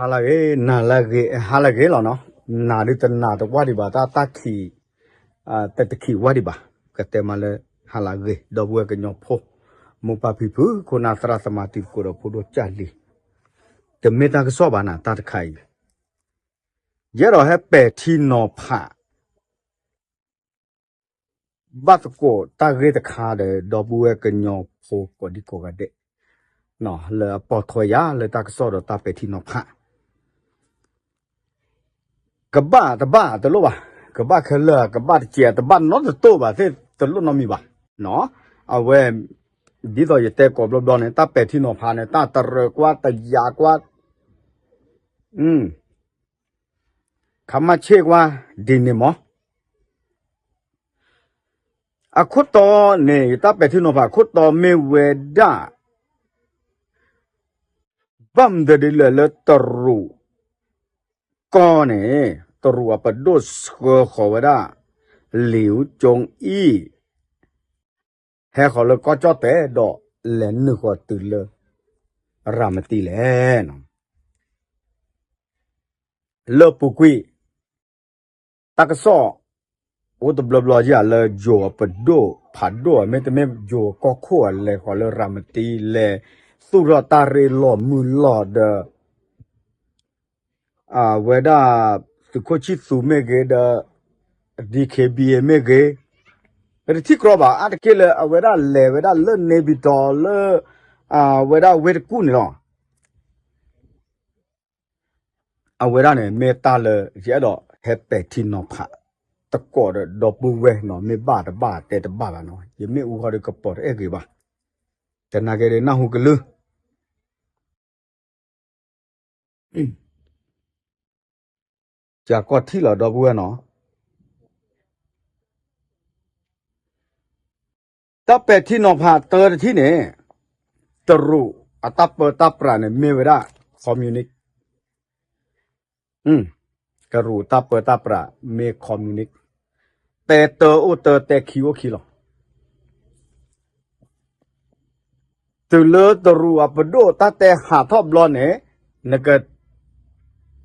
ဟါလၢဂ့ၤ, နၤလၢဂ့ၤ, ဟါလၢဂ့ၤလီၤနီၤ. နၤဒုးတနၤတဝၢ်ဒံးဘၣ်, တၢ်တၢ်ခံး, တတခံးဝၢ်ဒံးဘၣ်. ကတဲမးလၢ ဟါလၢဂ့ၤ ဒီပုၢ်ဝဲၢ်ကညီဖိ, မိၢ်ပၢ်ဖံဖု ခိၣ်နၢ်သရၣ်သမါတံၤသကိးဒီးဖိဒိၣ်ကၢ်လံၤ, တမ့ၢ်တၢ်ကစီၣ်ဘၣ်နၤ တၢ်တခါအံၤ, ယအဲၣ်ဒိးဟဲပဲာ်ထံနီၤဖး ဘၣ်သကိးတၢ်ဂ့ၢ်တခါဒီး ဒီပုၢ်ဝဲၢ်ကညီဖိကိးဒံကိးဂၤဒဲး, လၢအပိာ်ထွဲယၤလၢတၢ်ကစီၣ်ဒီးတၢ်ပဲာ်ထံနီၤဖး, ကဘၣ်တဘၣ်တလိၣ်ဘၣ်, ကဘၣ်ခဲလၢာ် ကဘၣ်တစဲး တဘၣ်နီတတိၢ်ဘၣ်သ့ၣ် တလိၣ်နီတမံၤဘၣ်. အဝဲ ဒ်သိးယတဲကိးဘျီဘျီန့ၣ် တၢ်ပဲာ်ထံနီၤဖးန့ၣ် တၢ်တရၢၣ်ကွၢ် တယာ်ကွၢ် ခါမၣ်ဆ့ၣ်ကွၢ် ဒ်န့ၣ်မး. အခိၣ်တီန့ၣ် ယတၢ်ပဲာ်ထံနီၤဖးအခိၣ်တီမ့ၢ်ဝဲဒၣ် ဘၣ်မနုၤဒ်လဲၣ်လၢတရူးကီၢ်န့ၣ် တရူးအပဒိၣ်ဆှၢဃီၤဝဲဒၣ် လံာ်အူကၠိအံၤ ဟဲဃီၤလၢကီၢ်ကၠီၣ်တဲာ်ဒီး လဲၤနုာ်ဃီၤတုၤလၢ ရၤမတံလဲၣ်. လၢပူၤကွံာ် တၢ်ကစီၣ် အိၣ်တဘျီဘျီယၤလၢယိၤအပဒိၣ်ဖးဒိၣ် မ့တမ့ၢ်ယိၤကီၢ်ခိၣ်အလဲၤဃီၤလၢရၤမတံ လဲၤသူၣ်ထီၣ်တၢ်ရ့လိာ်မုာ်လိာ်ဒီး အဝဲဒၣ် သုးခိၣ်ဆံၣ်သူးမ့ၢ်ဂ့ၤဒီး DKBA မ့ၢ်ဂ့ၤ, ပတထံၣ်ကြီဘၣ် အါတက့ၢ်လၢအဝဲဒၣ်လဲၤဝဲဒၣ်လၢ နေပြည်တော် လၢ အဝဲဒၣ်ဝ့ၢ်တကူၣ်န့ၣ်လီၤ. အဝဲဒၣ်န့ၣ် မ့ၢ်တၢ်လၢယအဲၣ်ဒိးဟဲပဲာ်ထံနီၤဖး သကိးဒီးဒီပုၢ်ဝဲၢ်နီၤ, မ့ၢ်ဘၣ်တဘၣ်တဲတဘၣ်ဘၣ်နီၤ, ယမ့ၣ်အူဃီဒီးကပီၤတအဲၣ်ဂ့ၤဘၣ်, တနာ်က့ဒီးနၢ်ဟူကလုၢ် ကၢ်ကီၢ်ထံၣ်လီၤဒီပုၢ်ဝဲၢ်နီၤ. တၢ်ပဲာ်ထံနီၤဖးတၢတထံၣ်န့ၣ် တရူးအတၢ်ပၢတၢ်ပြးန့ၣ် မ့ၢ်ဝဲဒၣ် communist, တရူးတၢ်ပၢတၢ်ပြးမ့ၢ် communist, တဲတၢအိၣ်တၢ တဲခံအိၣ်ခံလီၤ. တုၤလၢတရူးအပဒိၣ်တၢ်တဲဟးထီၣ်ဘျီန့ၣ် နက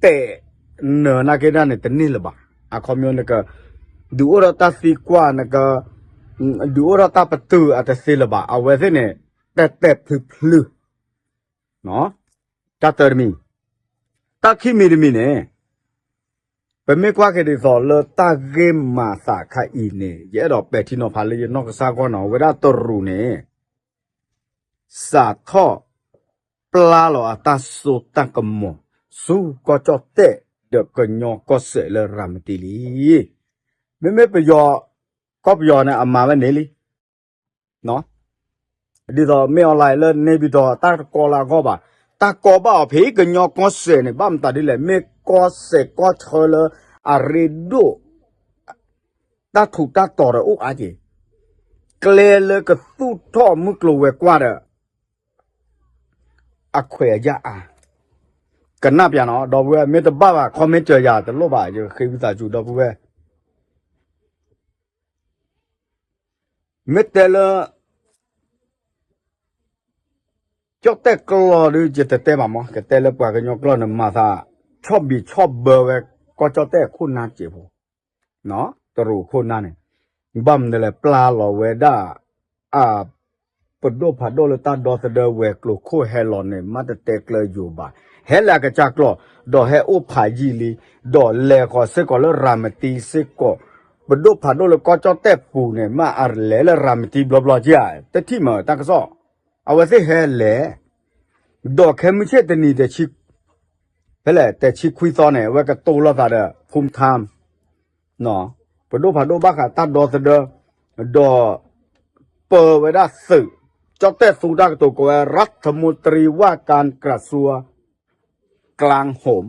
တဲာ်နၢၤနာ်က့ဒၣ်န့ၣ် တန့ၢ်လၢၤဘၣ်. အခီပညီနက ဒုးအိၣ်ထီၣ်တၢ်သံကွၢ် နက ဒုးအိၣ်ထီၣ်တၢ်ပတုာ်အတသ့လၢၤဘၣ်. အဝဲသ့ၣ်န့ၣ် တဲာ်တဲာ်ဖျုးဖျုး တၢ်တၢတမံၤ, တၢ်ခံမံၤတမံၤန့ၣ် ပမ့ၢ်ကွၢ်က့ၤဒ်သိးလၢတၢ်ဂ့ၢ်မၤသးခါအံၤန့ၣ် ယအဲၣ်ဒိးပဲာ်ထံနီၤဖးလၢယနီၢ်ကစၢ်ဂီၢ်နီၤ, အဝဲဒၣ်တရူးန့ၣ် စးထီၣ်ပျၢ်လီၤအတၢ်စိတၢ်ကမီၤ ဆူကီၢ်ကၠီၣ်တဲၣ်ဒီးကညီကီၢ်စဲၣ်လၢရၤမတံလံ. မ့မ့ၢ်ပယီၤ ကီၢ်ပယီၤန့ၣ် အမၤဝဲန့ၣ်လံ. ဒ်သိးမ့ၢ်အီၤလၢ နေပြည်တော် တၢ်တကီလၢအဂီၢ်ဘၣ်, တၢ်ကီဘၣ်အီၤဖဲကညီကီၢ်စဲၣ်န့ၣ် ဘၣ်မတၤဒ်လဲၣ်, မ့ၢ်ကီၢ်စဲၣ်ကီၢ်ဆၢလၢအရ့ဒိၣ် တၢ်ထူးတၢ်တီၤဒီးအိၣ်အါက့ၤ, ကျဲလၢကသူၣ်ထီၣ်မုၢ်ကျိၤဝဲၤကွာ်ဒီး အခွဲးအယာ်အါ, ကနၣ်ပျးနီၤ, ဒီပုၢ်ဝဲၢ် မ့ၢ်တဘၣ်ဘၣ် comment စၢၤယၤတလိၣ်ဘၣ်, ယဃ့ဝံသးစူၤ ဒီပုၢ်ဝဲၢ် မ့ၢ်တဲလၢ ကၠီၣ်တဲၣ်ကျိာ်ဒုး ယတတဲဘၣ်မး, ကတဲလၢပှၤကညီကျိာ်န့ၣ် မၤသး ဆီၣ်ဘံးဆီၣ်ဘၢဝဲ ကီၢ်ကၠီၣ်တဲၣ်အခိၣ်နၢ်စဲးဖိ, တရူးအခိၣ်နၢ်န့ၣ်, ဘၣ်မနုၤလဲၣ် ပျၢ်လီၤဝဲဒၣ် အ ပဒိၣ်ဖးဒိၣ်လၢတၢ်ဒီသဒၢဝဲၤကျိၤခိၣ်ဟဲလီၤန့ၣ် မ့ၢ်တတဲကျၢၤယိာ်ဘၣ်, ဟဲလၢအကစၢ်ကျိာ်, ဒီးဟဲအိၣ်ဖးယံာ်လံ, ဒီးလဲၤဃီၤစ့ၢ်ကီးလၢရၤမတံစ့ၢ်ကီး, ပဒိၣ်ဖးဒိၣ်လၢကီၢ်ကၠီၣ်တဲၣ်ပူၤန့ၣ် မ့ၢ်အလဲၤလၢရၤမတံဘျီဘျီက့ဧါ, တထံၣ်မ့ၢ်တၢ်ကစီၣ်, အဝဲသ့ၣ်ဟဲလဲၤ, ဒီးခဲမုၢ်ဆ့ၣ်တနံၤ ဖဲလဲၣ် တဆံခွံသီန့ၣ် အဝဲကတိၤလိာ်သးဒီး ဖူထါ ပဒိၣ်ဖးဒိၣ်ဘၣ်ဃးတၢ်ဒီသဒၢ, ဒီးပၢဝဲဒၣ်သုး, ကၠီၣ်တဲၣ်သူတၢ်ကတိၤကိးဝဲ รัฐมนตรีว่าการกระทรวงกลาโหม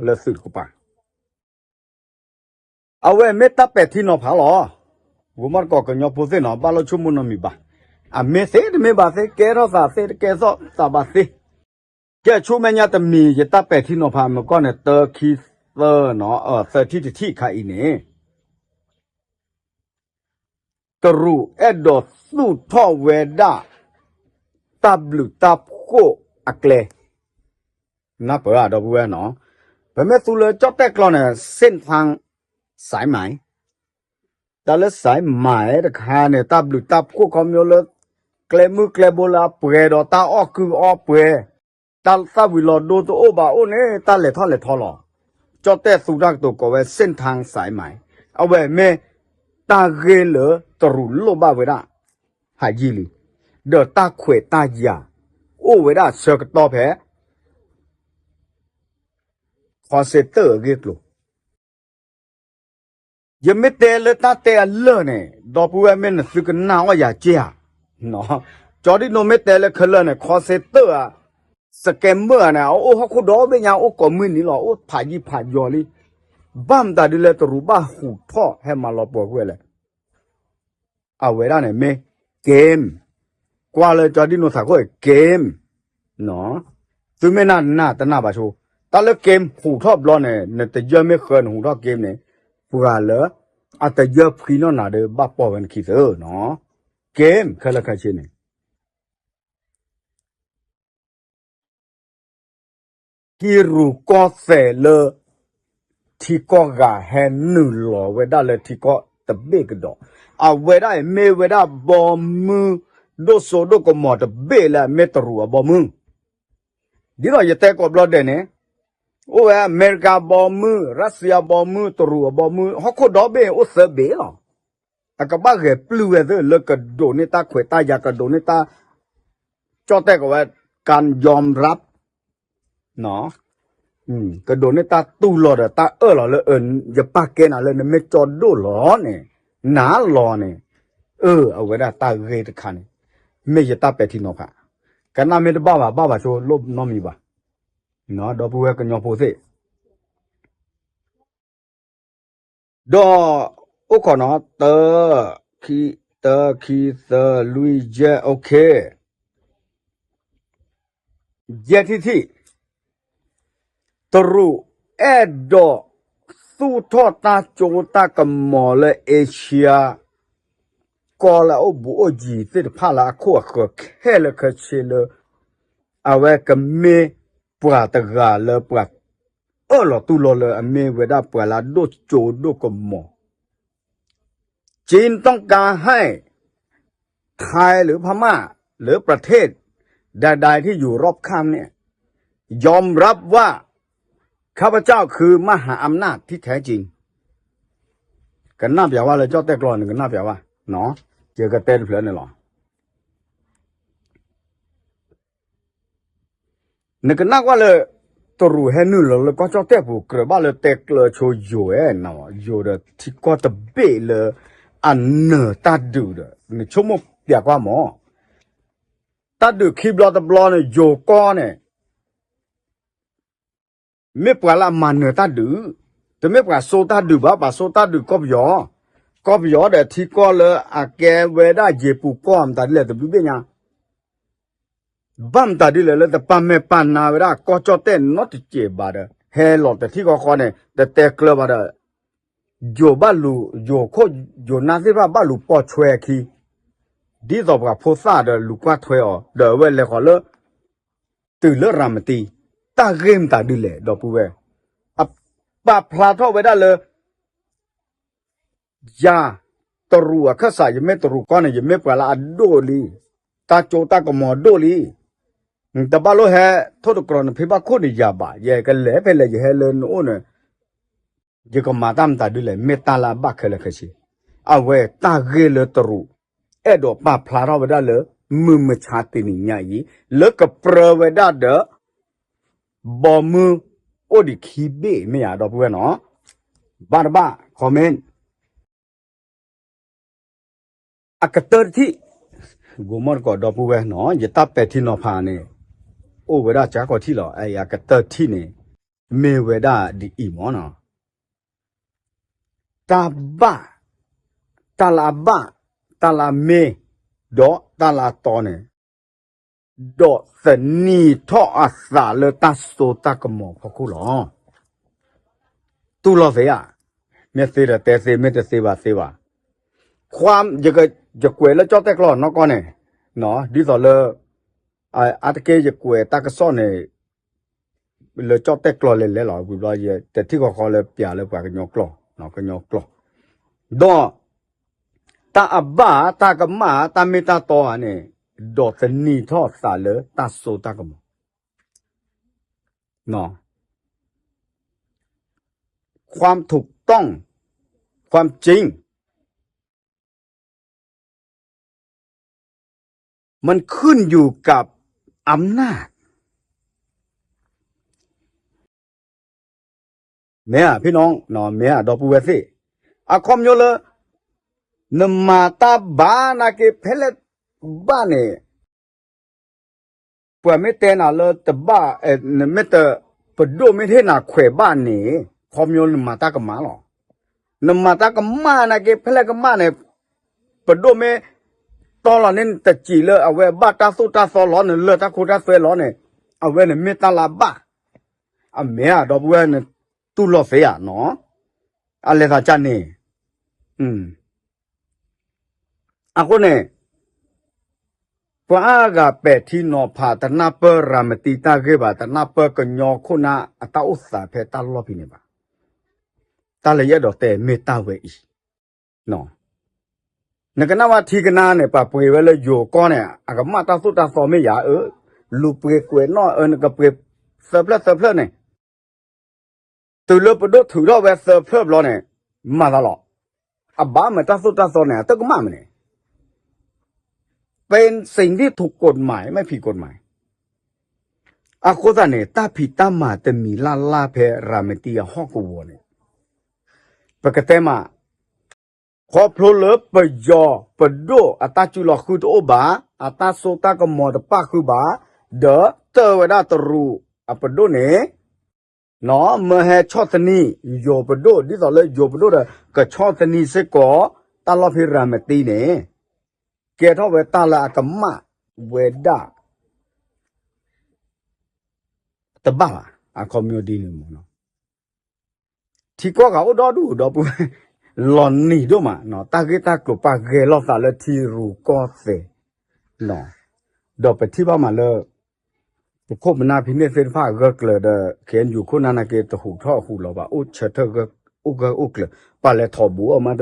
လၢသုးတကပၤ, အဝဲမ့ၢ်တၢ်ပဲာ်ထံနီၤဖးလီၤ. ဂီၤမီၢ်တကိးကညီဖိသ့ၣ်နီၤ ဘၣ်လိာ်ဆိကမိၣ်နီတမံၤဘၣ်. အမ့ၢ်သ့တမ့ၢ်ဘၣ်သ့ ကဲထီၣ်သးသ့တကဲထီၣ်သးဘၣ်သ့, ကဲဆိမဲာ်ညါတမံၤ ယတၢ်ပဲာ်ထံနီၤဖးမ့ၢ်ကီၢ်န့ၣ် တၢခံသၢနီၤ သၢထံၣ်တထံၣ်ခါအံၤန့ၣ် တရူးအဲၣ်ဒိးသူၣ်ထီၣ်ဝဲဒၣ် တၢ်ဘျုးတၢ်ဖှိၣ်အကျဲ, နၢ်ပၢၢ်ဧါ ဒီပုၢ်ဝဲၢ်နီၤ, ပမ့ၢ်သူလၢကၠီၣ်တဲၣ်ကျိာ်န့ၣ် เส้นทางสายไหม တၢ်လၢ สายไหม တခါန့ၣ် တၢ်ဘျုးတၢ်ဖှိၣ်ခီပညီလၢ ကျဲမုၢ်ကျဲဘိလၢအပှဲၤဒီးတၢ်အီၣ်ကုၢ်အီပှဲၤ, တၢ်သၣ်ဝံၤလီၤဒိတအိၣ်ဘၣ်အိၣ်န့ၣ် တၢ်လဲၤထီၣ်လဲၤထီလီၤ. ကၠီၣ်တဲၣ်သူတၢ်ကတိၤကိးဝဲ เส้นทางสายไหม အဝဲမ့ၢ်တၢ်ဂ့ၢ်လၢတရူးလိၣ်ဘၣ်ဝဲဒၣ် ဟးယံာ်လံ, ဒီးတၢ်ခွဲးတၢ်ယာ် အိၣ်ဝဲဒၣ်ဆၢကတီၢ်ဖဲ ခီစ့တၢၣ်အဂ့ၢ်အကျိၤ ယမ့ၢ်တဲလၢတၢ်တဲအလၢာ်န့ၣ် ဒီပုၢ်ဝဲၢ်မ့ၢ်နသုကနၣ်အီၣ်ယၤက့ဧါ, ကၠီဒံၣ်နိမ့ၢ်တဲလၢခဲလၢာ်န့ၣ် ခီစ့တၢၣ်ဧါ, scammer ဧါန့ၣ် အအိၣ်ဟီၣ်ခိၣ်ဒီဘ့ၣ်ညါ အိၣ်ကိးမုၢ်နံၤလီၤ အိၣ်ဖးယံာ်ဖးယီၤလံ, ဘၣ်မတၤဒ်လဲၣ်တရူးဘၣ်ဟူးထီၣ်ဟဲမၤလီၤပှီၢ်ကွံာ်ဝဲလဲၣ် အဝဲဒၣ်န့ၣ်မ့ၢ် game, ကွၢ်လၢကၠီဒံၣ်နိသးခိၣ် game, သုမ့ၢ်နၢ်နၢ်တနၢ်ဘၣ်ဆိ, တၢ်လၢ game ဟူးထီၣ်ဘျီန့ၣ် နတယၢၢ်မ့ၢ်ဃၢနဟူးထီၣ် game န့ၣ်, ပှၤလၢ အတယၢၢ်ဖှံနီၢ်နၤဒီးဘၣ်ပိာ်ဝဲနခံသၢနီၤ, game ခဲလၢာ်ခဲဆ့န့ၣ် ကံၢ်ရူၢ်ကီၢ်သဲးလၢ ထံကီၢ်ဂၤဟဲနုာ်လီၤဝဲဒၣ်လၢထံကီၢ်တဘ့ၣ်ကဒီး, အဝဲဒၣ်အံၤမ့ၢ်ဝဲဒၣ်ဘီမုၢ်ဒိၣ်စိဒိၣ်ကမီၤတဘ့ၣ်လၢအမ့ၢ်တရူးအဘီမုၢ်, ဒ်သိးယတဲကိးဘျီဒဲးန့ၣ်, အိၣ်ဝဲအမဲရကၤဘီမုၢ်, ရၢစံယါဘီမုၢ်, တရူးအဘီမုၢ်, ဟီၣ်ခိၣ်ဒီဘ့ၣ်အိၣ်သၢဘ့ၣ်လီၤ. အကဘၣ်ဂဲၤပျုၢ်ဝဲသ့ၣ်လၢကဒိးန့ၢ်တၢ်ခွဲးတၢ်ယာ် ကဒိးန့ၢ်တၢ် ကၠီၣ်တဲၣ်ကိးဝဲ การยอมรับ ကဒိးန့ၢ်တၢ်တူၢ်လိာ်ဒီးတၢ်အၢၣ်လီၤလၢ ယပၢ်ကဲနၤလၢနမ့ၢ်ကၠီဒိၣ်လီၤန့ၣ်, နၤလီၤန့ၣ်, အၢ အဝဲဒၣ်တၢ်ဂ့ၢ်တခါန့ၣ်, မ့ၢ်ယတၢ်ပဲာ်ထံနီၤဖး, ကနၣ်မ့ၢ်တဘၣ်ဘၣ် ဘၣ်ဘၣ်ဆိလိၣ်နီတမံၤဘၣ်, ဒီပုၢ်ဝဲၢ်ကညီဖိသ့ၣ် ဒီး အိၣ်ခိးနီၤ တၢ ခံ တၢ ခံ သၢ လွံၢ် ယဲၢ် okay, ယဲၢ်ထံၣ်ထံၣ်, တရူးအဲၣ်ဒိးသူၣ်ထီၣ်တၢ်ကၠိတၢ်ကမီၤလၢ Asia ကီၢ်လၢအအိၣ်ဘူးအိၣ်ယံၤသ့ၣ်တဖၣ်လၢအခိၣ်အဃၢၤခဲလၢာ်ခဲဆ့လၢ အဝဲကမ့ၢ်ပှၤတဂၤလၢပှၤအၢၣ်လီၤတူၢ်လိာ်လၢအမ့ၢ်ဝဲဒၣ်ပှၤလၢအဒိၣ်ကၠိဒိၣ်ကမီၤ จีนต้องการให้ไทยหรือพม่าหรือประเทศใดๆที่อยู่รอบข้างเนี่ยยอมรับว่าข้าพเจ้าคือมหาอำนาจที่แท้จริง ကနၣ်ပျးဝဲလၢကၠီၣ်တဲၣ်ကျိာ်န့ၣ် ကနၣ်ပျးဝဲ, ယကတဲတဖျၢၣ်န့ၣ်လီၤ. နကနၣ်ကွၢ်လၢ တရူးဟဲနုာ်လီၤလၢကီၢ်ကၠီၣ်တဲၣ်ပူၤ ကြၢးဘၣ်လၢတဲကျၢၤဆိယိၤဧဲ, ယိၤဒီးထံကီၢ်တဘ့ၣ်လၢ အနၢၤတၢ်ဒုးဒီး နဆိကမိၣ်ပျးကွၢ်မး, တၢ်ဒုးခံဘျီတဘျီန့ၣ် ယိၤကီၢ်န့ၣ် မ့ၢ်ပှၤလၢအမၤနၢၤတၢ်ဒုး, တမ့ၢ်ပှၤစိတၢ်ဒုးဘၣ်, ပှၤစိတၢ်ဒုးကီၢ်ပယီၤ, ကီၢ်ပယီၤဒီးထံကီၢ်လၢအကဲဝဲဒၣ်ယ့ၤပူၤကီၢ်မတၤဒ်လဲၣ်တဘျုးဘ့ၣ်ညါ, ဘၣ်မတၤဒ်လဲၣ်လၢတပာ်မဲာ်ပာ်နါဝဲဒၣ်ကီၢ်ကၠီၣ်တဲၣ်နီတစဲးဘၣ်ဒီး ဟဲလီၤတထံၣ်ဃီဃီန့ၣ် တတဲကျၢၤဘၣ်ဒီး ယိၤဘၣ်လူၤ, ယိၤခိၣ်ယိၤနၢ်သ့ၣ်တဖၣ်ဘၣ်လူၤပိာ်ဆွဲခံ, ဒ်သိးပှၤဖိသၣ်ဒီးလူၤကွၢ်ထွဲအီၤ ဒီးအဝဲလဲၤဃီၤလၢ တုၤလၢရၤမတံ, တၢ်ဂ့ၢ်မတၤဒ်လဲၣ် ဒီပုၢ်ဝဲၢ်, အပာ်ဖျါထီၣ်ဝဲဒၣ်လၢ ယၤ, တရူးအခၢၣ်စး ယမ့ၢ်တရူးကီၢ်န့ၣ် ယမ့ၢ်ပှၤလၢအဒိၣ်လံ, တၢ်ကၠိတၢ်ကမီၤဒိၣ်လံ, တဘၣ်လိၣ်ဟဲထိၣ်သတြီၤနဖံဘၣ်ခိၣ်နယၤဘၣ်, ယကလဲၤဖဲလဲၣ် ယဟဲလၢနအိၣ်န့ၣ် ယကမၤတၢ်မတၤဒ်လဲၣ် မ့ၢ်တၢ်လၢအဘၣ်ခဲလၢာ်ခဲဆ့, အဝဲတၢ်ဂ့ၢ်လၢတရူး အဲၣ်ဒိးပာ်ဖျါထီၣ်ဝဲဒၣ်လၢ မုၢ်မဆါတနံၤညါအံၤ လၢကပြၢဝဲဒၣ်ဒီး ဘီမုၢ်အိၣ်ဒံးခံဘ့ၣ်မ့ၢ်ယၤ ဒီပုၢ်ဝဲၢ်နီၤ, ဘၣ်တဘၣ် comment အကတၢၢ်တထံၣ်, ဂိၤမီၢ်တကိး ဒီပုၢ်ဝဲၢ်နီၤ ယတၢ်ပဲာ်ထံနီၤဖးန့ၣ် အိၣ်ဝဲဒၣ်ကၢကီထံၣ်လီၤ. အကတၢၢ်ထံၣ်န့ၣ် မ့ၢ်ဝဲဒၣ်ဒ်အံၤမ့ၢ်နီၤ, တၢ်ဘၣ်, တၢ်လၢအဘၣ်, တၢ်လၢအမ့ၢ်, ဒီးတၢ်လၢအတီန့ၣ် ဒီးသန့ၤထီၣ်အသးလၢတၢ်စိတၢ်ကမီၤဖီခိၣ်လီၤ. တူၢ်လိာ်သ့ဧါ, မ့ၢ်သ့ဒီးတဲသ့, မ့ၢ်တသ့ဘၣ်သ့ဘၣ်. ယကွဲးလၢကၠီၣ်တဲၣ်ကျိာ်နီၢ်ကီၢ်န့ၣ်, ဒ်သိးလၢ အါတက့ၢ်ယကွဲးတၢ်ကစီၣ်န့ၣ် လၢကၠီၣ်တဲၣ်ကျိာ်လဲၤလဲၤလီၤ ဝံၤဘျီယဲ တထံၣ်ဃီဃီလၢပျးလၢပှၤကညီကျိာ်, ကညီကျိာ်, ဒီး တၢ်အဘၣ် တၢ်ကမၣ် တၢ်မ့ၢ်တၢ်တီဧါန့ၣ် ဒိးသန့ၤထီၣ်သးလၢတၢ်စိတၢ်ကမီၤ ความถูกต้อง ความจริง มันขึ้นอยู่กับอำนาจ မ့ၢ်ဧါ ဖံနီၤ မ့ၢ်ဧါ ဒီပုၢ်ဝဲၢ်သ့ၣ်, အခီပညီလၢ နမၤတၢ်ဘၣ်နာ်က့ ဖဲလဲၣ်ဘၣ်န့ၣ် ပှၤမ့ၢ်တဲနၤလၢတဘၣ်, နမ့ၢ်တ, ပဒိၣ်မ့ၢ်တဟ့ၣ်နၤခွဲးဘၣ်န့ၣ် ခီပညီနမၤတၢ်ကမၣ်လီၤ. နမၤတၢ်ကမၣ်နာ်က့ ဖဲလဲၣ်ကမၣ်န့ၣ် ပဒိၣ်မ့ၢ်တီလီၤန့ၢ်နတစံးလၢအဝဲဘၣ်တၢ်သိၣ်တၢ်သီလီၤ နလၢတၢ်ခိတၢ်သွဲလီၤန့ၣ် အဝဲန့ၣ်မ့ၢ်တၢ်လၢအဘၣ်, အမ့ၢ်ဧါ ဒီပုၢ်ဝဲၢ် နတူၢ်လိာ်သ့ဧါနီၤ, အလဲၤသးကၢ်န့ၣ် အဃိန့ၣ် ပှၤအါဂၤပဲာ်ထံနီၤဖး တနၢ်ပၢၢ်ရၤမတံတၢ်ဂ့ၢ်ဘၣ်, တနၢ်ပၢၢ်ကညီခိၣ်နၢ်အတၢ်အိၣ်သးဖဲတၢ်လီၢ်ဖဲန့ၣ်ဘၣ်. တၢ်လၢယအဲၣ်ဒိးတဲမ့ၢ်တၢ်ဝဲအံၤ, နကနၣ်ဝဲထံကနါန့ၣ် ပှၤပှ့ၤဝဲလၢယိၤကီၢ်န့ၣ် အကမၣ်တၢ်သိၣ်တၢ်သီမ့ၢ်ယၤဧၢ, လူၤပှ့ၤကွဲးနီၣ်ဧၢ နကပှ့ၤသၢဖျၢၣ်သၢဖျၢၣ်န့ၣ် တုၤလၢပဒိၣ်ထုးထီၣ်ဝဲသၢဖျၢၣ်ဘျီန့ၣ် မၤသးလီၤ. အဘၣ်မၤတၢ်သိၣ်တၢ်သီန့ၣ် အတကမၣ်မးန့ၣ် เป็นสิ่งที่ถูกกฎหมาย ไม่ผิดกฎหมาย အဃိသတးန့ၣ် တၢ်ဖံးတၢ်မၤတမံၤလၢ်လၢ်ဖဲရၤမတံအဟီၣ်ကဝီၤန့ၣ် ပကတဲမး ခီဖျိလၢပယီၤပဒိၣ်အတၢ်စုလီၤဃုတအိၣ်ဘၣ်, အတၢ်စိတၢ်ကမီၤတပၣ်ဃုာ်ဘၣ်, ဒီးတၢၢ်ဝဲဒၣ်တရူးအပဒိၣ်န့ၣ် နီၢ်မၢဟဲဆီၣ်သနံး ယိၤပဒိၣ် ဒ်သိးလၢယိၤပဒိၣ်ဒီး ကဆီၣ်သနံးစ့ၢ်ကီး တၢ်လီၢ်ဖဲရၤမတံန့ၣ် ကဲထီၣ်ဝဲတၢ်လၢအကမၣ်ဝဲဒၣ် တဘၣ်ဘၣ် အခီပညီဒ်န့ၣ်မးနီၤ. ထံကီၢ်ဂၤအိၣ်ဒီဒူၣ်ဒီပုၢ်ဝဲၢ် လီၤနံၤဒိၣ်မးနီၤ, တၢ်ဂ့ၢ်တၢ်ကျိၤပာ်ဂဲၤလိာ်သးလၢထံရူၢ်ကီၢ်သဲး ဒီးပထံၣ်ဘၣ်မးလၢ ပခိၣ်ပနၢ်ဖဲန့ၣ်သ့ၣ်တဖၣ်အဂၢၢ်ကျၢၤဒီး ခဲအံၤယိၤခိၣ်နၢ်နာ်က့ တဟူးထီၣ်ဟူးလီၤဘၣ် အိၣ်ဆၢထၢၣ်အိၣ်ဂၢၢ်အိၣ်ကျၢၤ ပှၤလဲၤထိးဘူးအီၤမး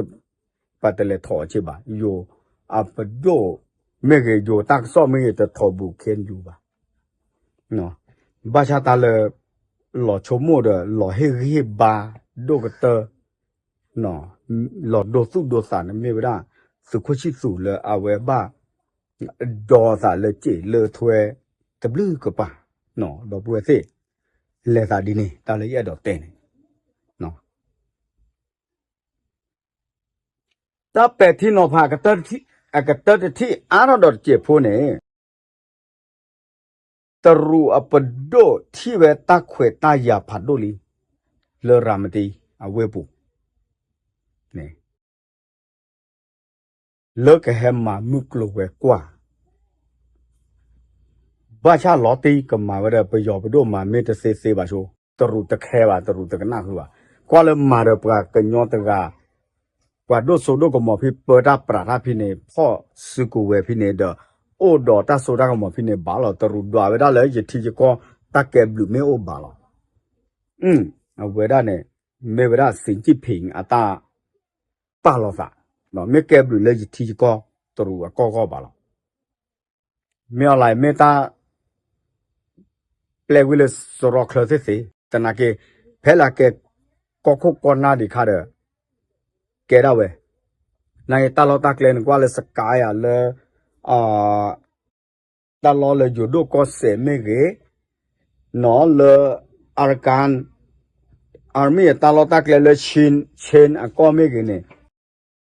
ပှၤတလဲၤထိးအီၤက့ဘၣ် ယိၤအပဒိၣ်မ့ၢ်ဂ့ၤ ယိၤတၢ်ကစီၣ်မ့ၢ်ဂ့ၤ တထိးဘူးခဲအံၤယိၤဘၣ် ဘၣ်ဆၣ်တၢ်လၢ လီၤဆိကမိၣ်ဒီး လီၤဟ့ၣ်ဂံၢ်ဟ့ၣ်ဘါ ဒိၣ်ကတၢၢ် လီၤဒိသူၣ်ဒိသးန့ၣ်မ့ၢ်ဝဲဒၣ် သုးခိၣ်ဆံၣ်သူးလၢအဝဲဘၣ် ဒီသးလၢစ့ၣ်လၢထွဲ တဘျုးကပၤ ဒီပုၢ်ဝဲၢ်သ့ၣ် လဲၤသးဒ်န့ၣ် တၢ်လၢယအဲၣ်ဒိးတဲန့ၣ် တၢ်ပဲာ်ထံနီၤဖး အကတၢၢ်တထံၣ်အါထီၣ်ဒီးတစဲးဖိန့ၣ် တရူးအပဒိၣ်ထံၣ်ဝဲတၢ်ခွဲးတၢ်ယာ်ဖးဒိၣ်လံ လၢရၤမတံအဝ့ၢ်ပူၤ လၢကဟဲမၤမုၢ်ကျိၤဝဲၤကွာ် ဘၣ်ဆၣ်လီၤတံၢ်ကမၤဝဲဒီးပယီၤပဒိၣ်မၤမ့ၢ်တသ့သ့ဘၣ်ဆိ တရူးတခဲဘၣ် တရူးတကနၣ်ဃုာ်ဘၣ် ကွၢ်လၢမၤဒီးပှၤကညီတဂၤ ပှၤဒိၣ်စိဒိၣ်ကမီၤဖဲပၢတၢ်ပြးတၢ်ဖဲန့ၣ် ဖီၣ်စုကဝဲၤဖဲန့ၣ်ဒီး အိၣ်ဒီးတၢ်စိတၢ်ကမီၤဖဲန့ၣ်ဘၣ်လီၤ တရူးဒွးဝဲဒၣ်လၢယထံယကီၢ် တၢ်ကဲဘျုးမ့ၢ်အိၣ်ဘၣ်လီၤ အဝဲဒၣ်န့ၣ် မ့ၢ်ဝဲဒၣ် စံၣ်ကၠံၣ်ဖ့ၣ် အတၢ်ပာ်လီၤသး မ့ၢ်ကဲဘျုးလၢယထံယကီၢ် တရူးအကီၢ်ဂီၢ်ဘၣ်လီၤ မ့ၢ်အီၤလၢမ့ၢ်တၢ် ပျဲဝံၤလၢစရီချၢသ့ၣ်သ့ၣ် သနာ်က့ ဖဲလၢကဲ ကီၢ်ခိၣ်ကီၢ်နၢ်ဒံးခါဒီး ကဲဒၣ်ဝဲ နာ်က့တၢ်လီၢ်တၢ်ကျဲန့ၣ် ကွၢ်လၢစကၤယၤလၢ တၢ်လီၢ်လၢယိၤဒိၣ်ကီၢ်စဲၣ်မ့ၢ်ဂ့ၤ, နီၢ်လၢ Arakan Army အတၢ်လီၢ်တၢ်ကျဲလၢ Chin Chin အကီၢ်မ့ၢ်ဂ့ၤန့ၣ်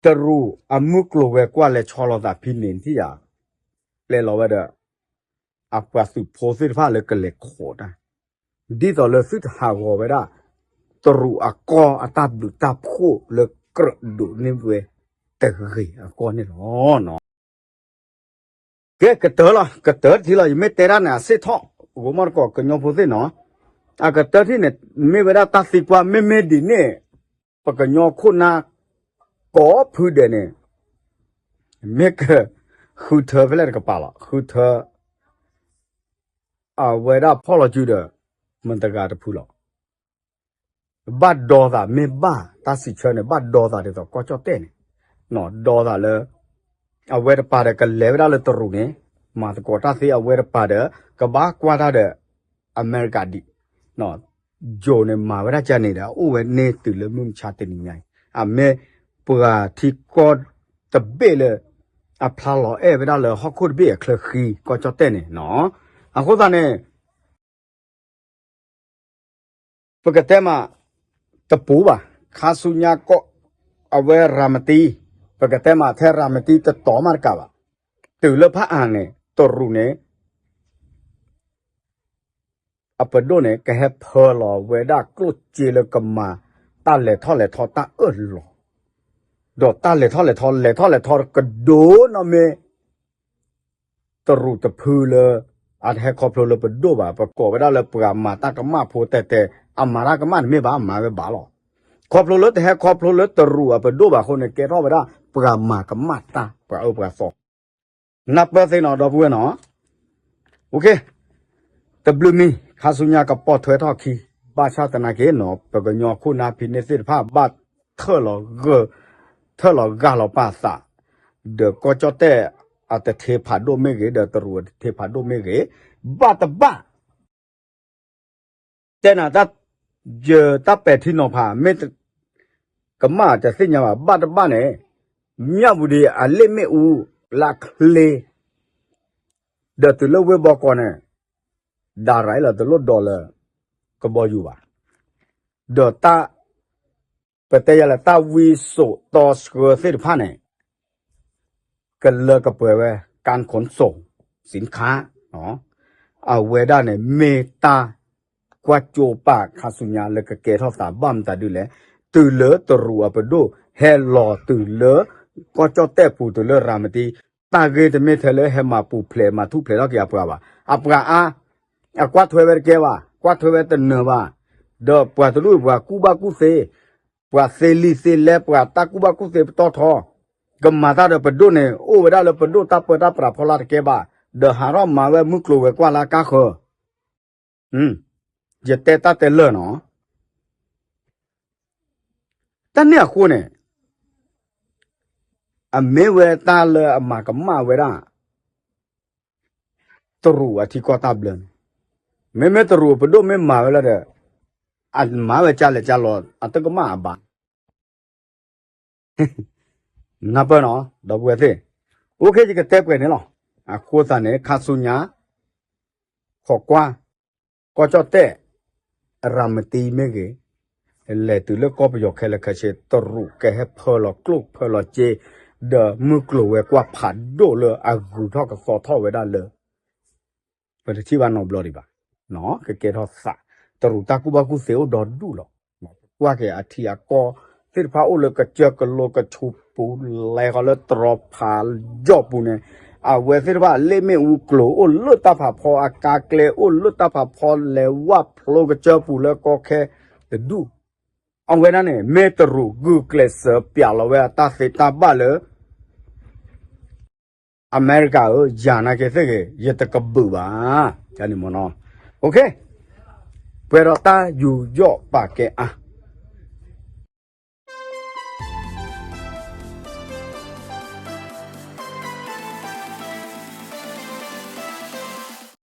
တရူးအမုၢ်ကျိၤဝဲၤကွာ်လဲၤဆီလီၤသးဖဲန့ၣ်ထံၣ်ယၤ ပျဲလီၤဝဲဒီး အပှၤသုးဖိသ့ၣ်တဖၣ်လၢကလဲၤခိးတၢ် ဒ်သိးလၢသုတဟးဂီၤဝဲဒၣ် တရူးအကီၢ်အတၢ်ဘျုးတၢ်ဖှိၣ်လၢကြၢးဒိးန့ၢ်ဝဲတဂ့ၤအကီၢ်န့ၣ်လီၤ. ကဲ ကတၢၢ်လီၤ ကတၢၢ်တထံၣ်လီၤ ယမ့ၢ်တဲဒၣ်န့ၣ် အစ့ၣ်ထီၣ် ဂိၤမီၣ်တကိး ကညီဖိသ့ၣ်နီၤ အကတၢၢ်ထံၣ်န့ၣ် မ့ၢ်ဝဲဒၣ်တၢ်သံကွၢ် မ့မ့ၢ်ဒ်န့ၣ် ပကညီခိၣ်နၢ် ကိးဖုဒဲးန့ၣ် မ့ၢ်က ဃုထၢဖဲလဲၣ်တကပၤလီၤ ဃုထၢ အဝဲဒၣ်ဖီၣ်လီၤစုဒီး မတၤတဂၤတဖုလီၤ. ဘၣ်ဒီသး မ့ၢ်ဘၣ်တၢ်စံးဆၢန့ၣ် ဘၣ်ဒီသးဒ်သိးကီၢ်ကၠီၣ်တဲၣ်န့ၣ်, ဒီသးလၢ အဝဲတပၤဒီးကလဲၤဝဲဒၣ်လၢတရူးန့ၣ် မၤသကိးတၢ်သ့, အဝဲတပၤဒီး ကဘၣ်ကွၢ်တၢ်ဒီး အမဲရကၤဒံး, ယိၤန့ၣ် မၤဝဲဒၣ်ကန့ၣ်ဒီး အိၣ်ဝဲန့ၢ်တုၤလၢမုၢ်မဆါတနံၤညါအံၤ, အမ့ၢ်ပှၤထံကီၢ်တဘ့ၣ်လၢ အဖျါလီၤအဲၣ်ဝဲဒၣ်လၢဟီၣ်ခိၣ်တဘ့ၣ်အချၢဃံ ကီၢ်ကၠီၣ်တဲၣ်န့ၣ်နီၤ. အဃိသတးန့ၣ် ပကတဲမး တပူၤဘၣ်, ခါဆူညါကီၢ် အဝဲရၤမတံ, ပကတဲမးထဲရၤမတံတတီၤမးတကးဘၣ်, တုၤလၢဖးအါန့ၣ် တရူးန့ၣ် အပဒိၣ်န့ၣ် ကဟဲဖၢလီၤဝဲဒၣ်ကျိၣ်စ့လၢကမၤ တၢ်လဲၤထီၣ်လဲၤထီတၢ်အၢၣ်လီၤ, ဒီးတၢ်လဲၤထီၣ်လဲၤထီ လဲၤထီၣ်လဲၤထီကဒိၣ်နီၢ်မ့ၢ် တရူးတဖုလၢ အတဟဲခီဖျိလၢပဒိၣ်ဘၣ်, ပကိးဝဲဒၣ်လၢပှၤမၤတၢ်ကမၣ်ဖိတဲတဲ, အမၤတၢ်ကမၣ်န့ၣ်မ့ၢ်ဘၣ် မၤဝဲဘၣ်လီၤ. ခီဖျိလၢတဟဲခီဖျိလၢတရူးအပဒိၣ်ဘၣ်အဃိန့ၣ် ကဲထီၣ်ဝဲဒၣ်ပှၤမၤကမၣ်တၢ် ပှၤအၢပှၤသီ နၢ်ပၢၢ်သ့နီၤ ဒီပုၢ်ဝဲၢ်နီၤ. တဘျုးမံၤ ခါဆူညါကပိာ်ထွဲထီၣ်ခံ, ဘၣ်ဆၣ်သနာ်က့နီၤ ပကညီခိၣ်နၢ်ဖံးန့ၢ်သ့ၣ်တဖၣ် ဘၣ်ထၢၣ်လီၤဂၢၢ် ထၢၣ်လီၤဂၢ်လီၤပာ်သး, ဒီးကီၢ်ကၠီၣ်တဲၣ်အတထံဖးဒိၣ်မ့ၢ်ဂ့ၤ ဒီးတရူးအတထံဖးဒိၣ်မ့ၢ်ဂ့ၤ, ဘၣ်တဘၣ် တဲနၤတၢ် ယတၢ်ပဲာ်ထံနီၤဖး မ့ၢ်ကမၣ်တသ့ၣ်ညါဘၣ် ဘၣ်တဘၣ်န့ၣ် မၠၣ်ဝူၤဒံးအလ့ၣ်မ့ၣ်အူ လၢအချ့ ဒီးတုၤလၢဝ့ၢ်ဘီကီးန့ၣ် ဒၣ်ရၤလီၤတလိၣ်ဒီးလၢ ကဘီယူၤဘၣ်. ဒီးတၢ် ပတဲယၤလၢ တၢ်ဝံစိာ်တီဆှၢသ့ၣ်တဖၣ်န့ၣ် ကလၢကပှဲၤဝဲ การขนส่งสินค้า အဝဲဒၣ်န့ၣ် မ့ၢ်တၢ်ကွၢ်ကၠိပာ်ခါဆူညါလၢကကဲထီၣ်သး ဘၣ်မတၤဒုလဲၣ်, တုၤလၢတရူးအပဒိၣ် ဟဲလီၤတုၤလၢ ကီၢ်ကၠီၣ်တဲၣ်ပူၤ တုၤလၢရၤမတံ တၢ်ဂ့ၢ်တမ့ၢ်ထဲလၢဟဲမၤပူၤဖျဲး မၤထူၣ်ဖျဲးထီၣ်က့ၤအပှၤဘၣ်. အပှၤအါ အကွၢ်ထွဲဝဲတကဲဘၣ်, ကွၢ်ထွဲဝဲတနၢၤဘၣ်. ဒီးပှၤတဒူၣ်ပှၤကူၣ်ဘၣ်ကူၣ်သ့, ပှၤသ့လံာ်သ့လဲၢ် ပှၤတၢ်ကူၣ်ဘၣ်ကူၣ်သ့ပတီၢ်ထီ, ကမၤတၢ်ဒီးပဒိၣ်န့ၣ် အိၣ်ဝဲဒၣ်လၢပဒိၣ်တၢ်ပၢတၢ်ပြးဖီလာ်တကဲဘၣ်, ဒီးဟးထီၣ်မၤဝဲမုၢ်ကျိၤဝဲၤကွာ်လၢအကါဃၢၤ ယတဲတၢ်တဲလၢာ်နီၤ. တၢ်န့ၣ်အဃိန့ၣ် အမ့ၢ်ဝဲတၢ်လၢအမၤကမၣ်ဝဲဒၣ် တရူးအထံကီၢ်တၢ်ဘျၢန့ၣ်, မ့မ့ၢ်တရူးပဒိၣ်မ့ၢ်မၤဝဲလၢဒီး အမၤဝဲကလဲၣ်ကလီၤ အတကမၣ်အဘၣ် နၢ်ပၢၢ်နီၤ ဒီပုၢ်ဝဲၢ်သ့ၣ်, အိၣ်ခ့ ယကတဲပှဲၤန့ၣ်လီၤ. အဃိသတးန့ၣ် ခါဆူညါ ခိးကွၢ် ကီၢ်ကၠီၣ်တဲၣ် ရၤမတံမ့ၢ်ဂ့ၤ, လဲၤတုၤလၢကီၢ်ပယီၤခဲလၢာ်ခဲဆ့ တရူးကဟဲဖၢလီၤကျိၣ်ဖၢလီၤစ့ ဒီးမုၢ်ကျိၤဝဲၤကွာ်ဖးဒိၣ်လၢအဂုၤထီၣ်ကသီထီၣ်ဝဲဒၣ်လၢ ပတထံၣ်ဘၣ်နီတဘျီဒံးဘၣ်, ကကဲထီၣ်သး, တရူးတၢ်ကူၣ်ဘၣ်ကူၣ်သ့အိၣ်ဒီဒူၣ်လီၤ. ပကွၢ်က့ၤအထံအကီၢ်သ့ၣ်တဖၣ်အိၣ်လၢကစၢၢ်ကလိကဆူပူၤ လဲၤဃီၤလၢတြီဖးယီၣ်ပူၤန့ၣ်, အဝဲသ့ၣ်တဖၣ်လ့ၣ်မ့ၣ်အူကျိၤအိၣ်လၢတၢ်ဖးဖီ အကါကျဲအိၣ်လၢတၢ်ဖးဖီ လဲၤဝၣ်ဖျိကစၢၢ်ပူၤလၢကီခဲတဒူၣ်, အဝဲဒၣ်န့ၣ် မ့ၢ်တရူးဂုာ်ကျဲးစၢးပျးလီၤဝဲအတၢ်သ့တၢ်ဘၣ်လၢ အမဲရကၤဧၢ, ယၤနာ်က့ၤသ့ၣ်ဂ့ၤ ယတကဘုးဘၣ်, န့ၣ်မနီၤ, အိၣ်ခ့, ပှဲၤဒီးတၢ်ယူးယီၣ်ပာ်ကဲအါ